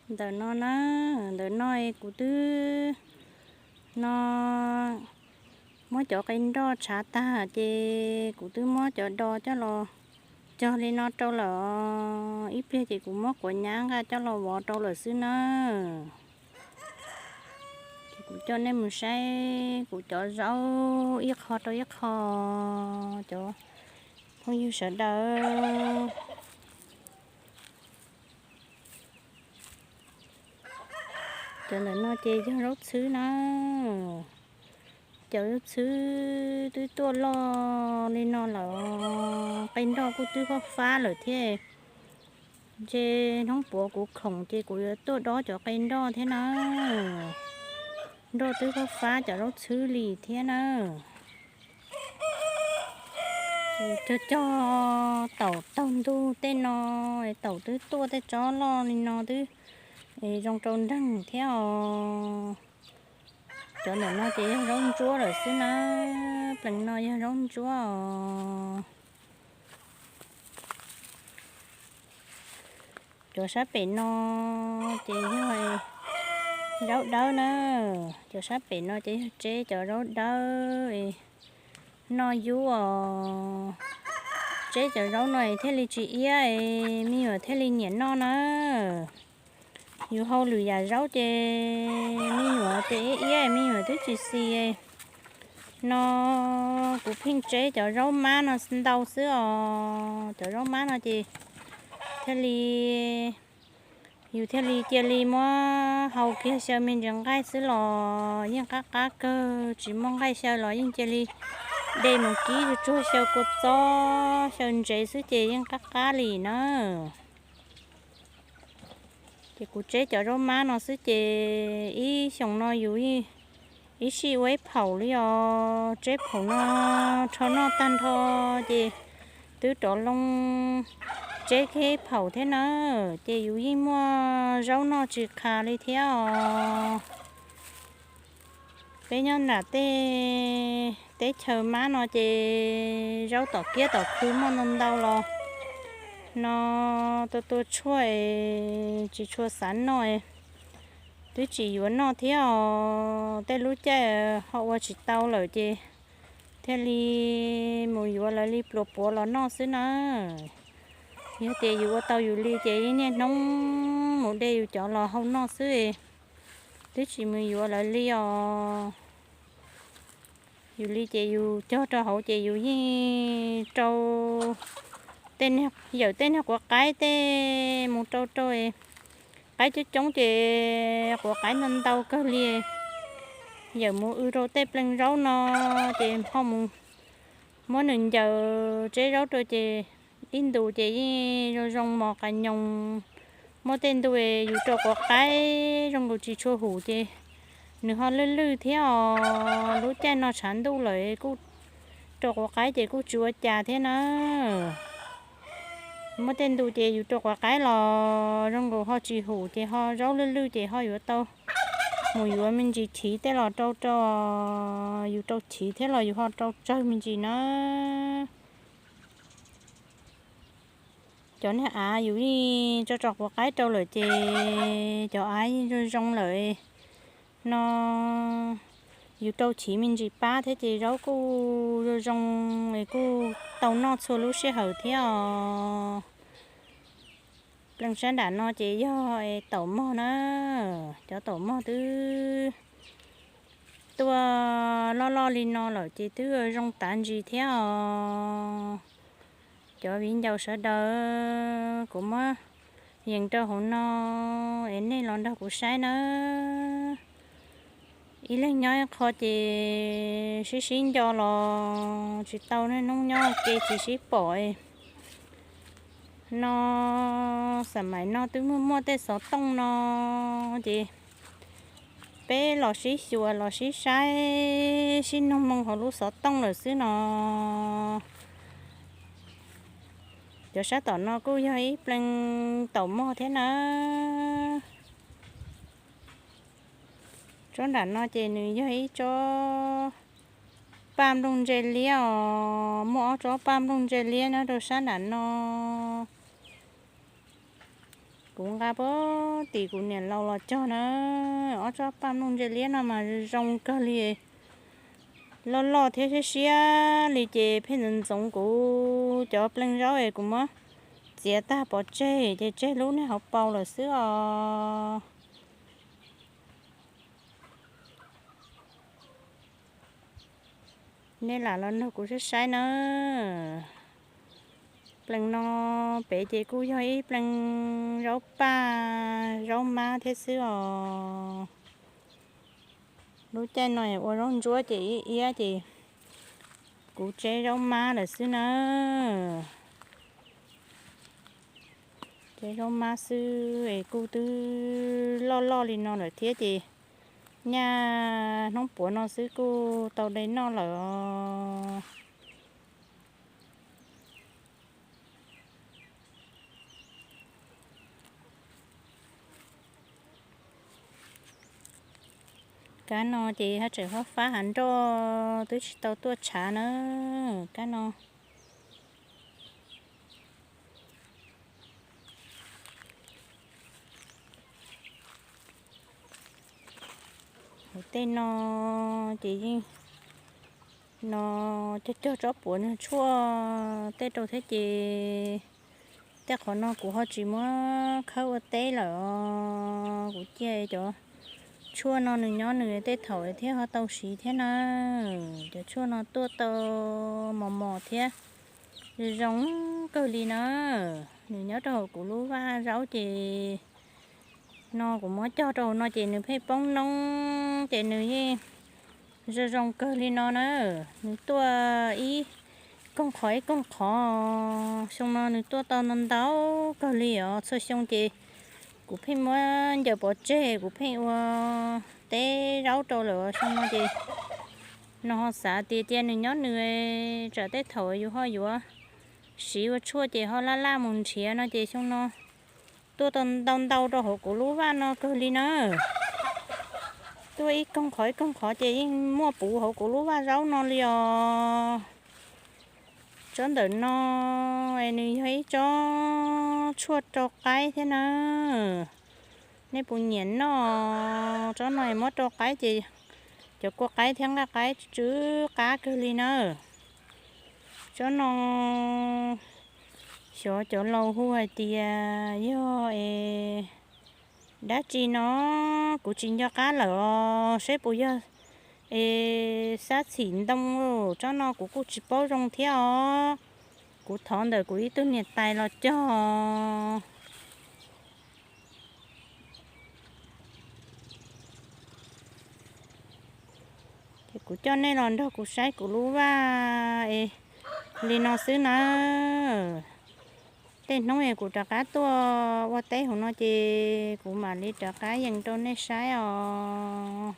Ntawm no na, ntawm no kuv twb no muab cov qe nroj tshav tag ces kuv twb muab cov do coj los cog li no rau lawm. Ib pliag ces kuv muab quav nyab nqa coj los vov rau lawm xwb na. Ces kuv coj nej mus saib kuv cov zaub ib qho rau ib qho, cov phooj ywg sawv daws. Cov ntawm no ces yog zaub txhwb na. Cov zaub txhwb twb tuaj loj li no lawm, qe nroj kuj twb fab fab lawm thiab. Ntshe hnub puav kuv khoom ces kuv yuav tuaj dob cov qe nroj thiab na. Nroj twb fab fab cov zaub txhwb li thiab na. Cog cog taum taug ntug tej no, taum twb tuaj tej tsob loj li no twb zoo rau nreeg thiab os. Cov ntawm no ces yog zaub ntsuab lawm xwb na. Plees no yog zaub ntsuab os. Cov sab pem no ces yog zaub dawb na. Cov sab pem no ces yog tseb cov zaub dawb noj yub os. Tseb cov zaub no thiaj li tsis iab, me nyuam thiaj li nyiam noj na. Yus hau lwm yam zaub ces me nyuam ces iab iab, me nyuam twb tsis xis. No kuv pheej tseb cov zaub mab no ntau xwb os. Cov zaub mab no ces thiaj li, yus thiaj li cia li muab hau kiag xyaw me ntsis nqaij xwb los yeej qab qab kawg, tsis muaj nqaij xyaw los yeej cia li de mus kib tsuag tsuag xyaw kua txob xyaw ntsev xwb ces yeej qab qab li na. Ces kuv tseb cov zaub mab no xwb ces ib xyoos no yus ib sij ua ib phaum li os. Tseb phaum no rho noj tag nrho ces twb rov loo tseb kiag ib phaum thiab na, ces yus yeej muaj zaub noj tsis qhas li thiab os. Peb nyob nram tej teb chaws mab no ces zaub tom kiab tom khw muaj ntau ntau los no tua tua tshuaj es tsis tshua xav noj, twb tsis yuav noj thiab os. Tej lub caij ho ua tsis tau lawm ces thiaj li mus yuav lawv li pluas puav los noj xwb na. Yog tias yus ua tau yus li ces niaj hnub mus de yus cov los hau noj xwb, twb tsis mus yuav lawv li os. Yus li ces yus cog rau hauv ces yus yeej rau tej, yawm tej niag quav qaib tej mus rau rau qaib coob coob ces quav qaib ntau ntau kawg li. Yawm mus w rau tej plees zaub no ces ho mus muab nws ncaws tseb zaub rau ces ib ntus ces yeej zoo zoo mos qas nyoos. Muaj tej ntu yus rau quav qaib zoo nkaus tsis tshua hum ces nws ho lwj lwj thiab os. Lub caij no tshav ntuj lawm kuj rau quav qaib ces kuj tsis ua cas thiab na. Muaj tej ntu ces yus rau quav qaib los zoo nkaus ho tsis hum ces ho zaub lwj lwj ces ho yuav tau mus yuav me ntsis chiv tej los rau rau, yus rau chiv thiab los yus ho rau tsawg me ntsis na. Cov niag av yus yeej tso tso quav qaib rau lawm ces cov av yeej zoo zoo lawm no. Yus rau chiv me ntsis pab thiab ces zaub kuj zoo zoo es kuj tau noj txhua lub sij hawm thiab os. Plees sab nram no ces yog taum mog na. Cov taum mog twb tuaj loj loj li no lawm ces twb zoo tav ntsis thiab os. Cov viv ncaus sawv daws, kuv muab yees rau hauv no es nej los nrog kuv saib nawb. Ib leeg nyob ib qho ces sib sib nco los tsis tau, niaj hnub nyob ua ke tsis sib pom. No xam mais no twb muaj muaj tej xov tooj no ces peb los sib xyuas los sib saib sib noog moo hauv lub xov tooj lawm xwb no. Cov sab tom no kuj yog ib plees taum mog thiab na. Tsob nram no ces nws yog ib tsob paj nplooj ntse liab os, muaj ob tsob paj nplooj ntse liab nyob rau sab nram no. Kuv nqa puag tim kuv niam laus los cog na, ob tsob paj nplooj ntse liab no mas zoo kawg li, loj loj thiab siab siab li ces pheej ntxoov ntxoov kuv cov pleeg zaub es kuv muab txiav tag pov tseg ces tseg lub niag hauv paus lawm xwb os. Nej lam los nrog kuv saib saib na. Pleeg no pem ces kuj yog ib pleeg zaub paj zaub mab thiab xwb os. Lub caij no ua zaub ntsuab ces ib iab ces kuv tseb zaub mab lawm xwb na. Tseb zaub mab xwb es kuj twb loj loj li no lawm thiab ces nyaj hnub puav no xwb kuj tau de noj lawm os. Kab no ces haj tseem fab fab hav nroj twb tsis tau tuaj tshav na. Kab no hauv tej no ces yeej no cog cog tsob puav nws tshuaj tej rau thiab ces tej qhov no kuv ho tsis muab khawb ua teb lawm os. Kuv cia cov tshuaj no nws nyob nws tej thaum thiab ho tau siv thiab na. Cov tshuaj no tuaj tau mos mos thiab zoo kawg li na. Nws nyob rau hauv kuv lub vaj zaub ces no kuv muab cog rau hauv no ces nws pheej poob noob ces nws yeej zoo zoo kawg li no na. Nws tuaj ib koog qhov ib koog qhov, xyoo no nws tuaj tau ntau ntau kawg li os. Txhua xyoo ces kuv pheej muab ncaws pov tseg kuv pheej ua teb zaub rau lawm os. Xyoo no ces no ho xav tias cia nws nyob nws, tsam tej thaum yus ho yuav siv ua tshuaj ces ho laj laj mus nrhiav no ces xyoo no tuaj tau ntau ntau rau hauv kuv lub vaj no kawg li na. Tuaj ib koog qhov ib koog qhov ces yeej muaj puv hauv kuv lub vaj zaub no li os. Tsob ntawm no es nws yog ib tsob tshuaj rau qaib thiab na. Nej puas nyiam noj? Tsob no es muab rau qaib ces cov kua qaib thiab nqaj qaib tsw qab kawg li na. Tsob no xyov cov laus hu hais tias yog es dab tsi no, kuv tsis nco qab lawm os, seb puas yog es xab txhim ntoo. Tsob no kuv kuj tsis paub zoo thiab os, kuv thov ntawm kuv ib tug niam tais los cog. Ces kuv coj nej los nrog kuv saib kuv lub vaj es li no xwb na. Tej hnub es kuv rov qab tuaj ua teb hauv no ces kuv mam li rov qab yees rau nej saib os.